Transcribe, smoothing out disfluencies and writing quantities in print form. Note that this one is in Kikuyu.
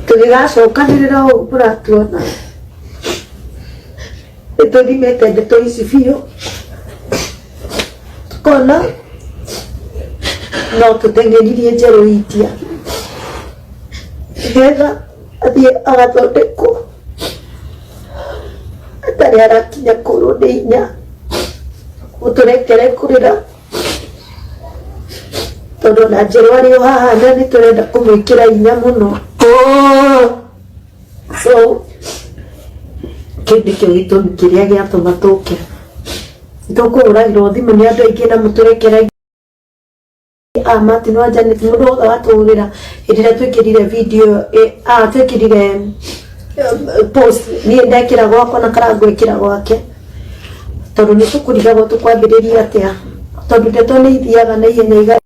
Tũgĩgacokanĩrĩra ũũ mũratuona, nĩ tũthimĩte ndeto ici biũ, tũkona no tũteng'eririe Njerũ India nĩgetha athiĩ agathondekwo atarĩ arakinya kũrwo nĩ hinya, mũtũrekere kũrĩra. Tondũ ona njerũ arĩ o haha na nĩ tũrenda kũmwĩkĩra hinya mũno. So kĩu nĩkĩo gĩtũmi kĩrĩa gĩatũma tũke. Nĩtũkũhũragĩrwo thimũ nĩ andũ aingĩ na mũtũrekere a Martin wa Janet mũndũ wothe watũhũrĩra hĩndĩ ĩrĩa twĩkĩrire video twĩkĩrire post niĩ ndekĩra gwakwa na Karangũ ekĩra gwake. Tondũ nĩ tũkũrigagwo tũkwambĩrĩria atĩa, tondũ ndeto nĩ ithiaga na ihenya.